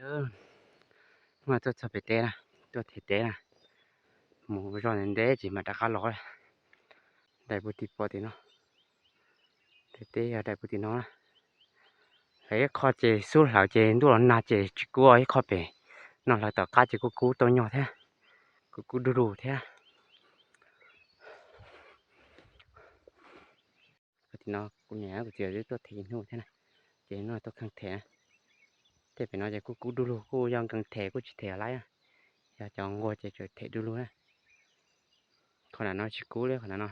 Hnub no tuaj txog pem teb na, tuaj them teb na, mus zog ntev ntev ces mam rov qab los. Daim puag tim pom tim no, them teb yog daim puag tim no na. Lawv ib qho ces xub hlawv ces ntuj los nag ces tsis kub, ib qho pem no hlawv tom qab ces kuj kub tau nyog thiab, kuj kub du lug thiab. Tim no kuv niam kuv txiv twb tuaj them ib hnub thiab na, ces hnub no tuaj kheej them na. Tej pem no ces kuj kub du lug, kuj yog nkees them kuj tsis them laib, yog cov nquag ces tseem them du lug na. Qhov nram no tsis kub li, qhov nram no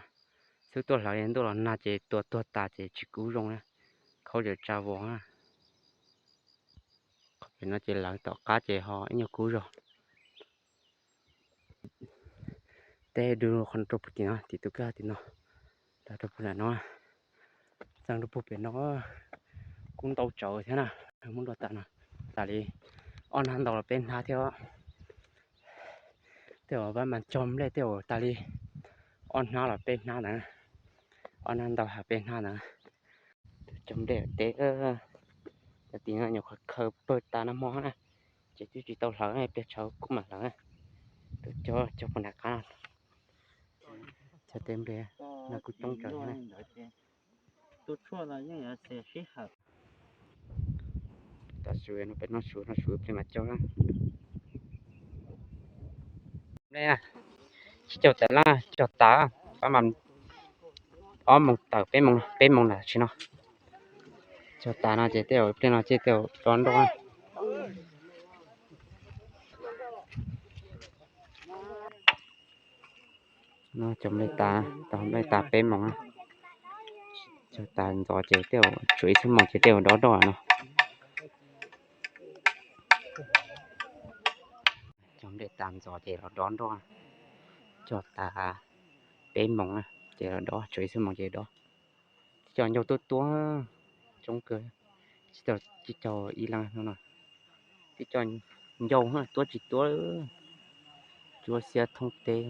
xub tuaj hlawv ntuj los nag ces tua tuag tas ces tsis kub zoo na, khaub zam tsa vos na. Qhov pem no ces lawv tom qab ces ho ib nyuag kub zog. Teb du qhov rau puag tim no, tim tus kab tim no, rau puag nram no, txeeg rau puag pem no, kub ntau tsawv thiab na. Muab nrog tas no, tas li ob hnab ntau los peb hnab thiab. Tej uas pab mas cog nplej tej uas tas li ob hnab los peb hnab ntawd, ob hnab ntau has peb hnab ntawd. Tus cog nplej teb, cov tim no nyuam qhuav khaws pawg tas nag hmo na, ces twb tsis tau hlawv, pliag tshav kub mam hlawv. Tus cog cog puag nram qab no, cog teb nplej no kuj coob tsawv thiab na. Tam sim no peb noj su, noj su ib pliag mam cog. Nplej tsis cog tas laj, cog tas, pab mas ob moos tawm peb moos, peb moos tam sim no. Cog tas no ces tej zaum ib pliag no ces tej zaum dob nroj. No cog nplej tas, cog nplej tas peb moos, cog tas ntxov ces tej zaum tshuav ib xuab moos ces tej zaum dob nroj no. Cog nplej tas ntxov ces los dob nroj, cog tas peb moos ces los dob, tshuav ib xuab moos ces dob. Tib co ncauj tuab tuab, coob kawg, tsis tau ib leeg no no, tib co ncauj tuab tsis tuab, cuab xiab thoob teb.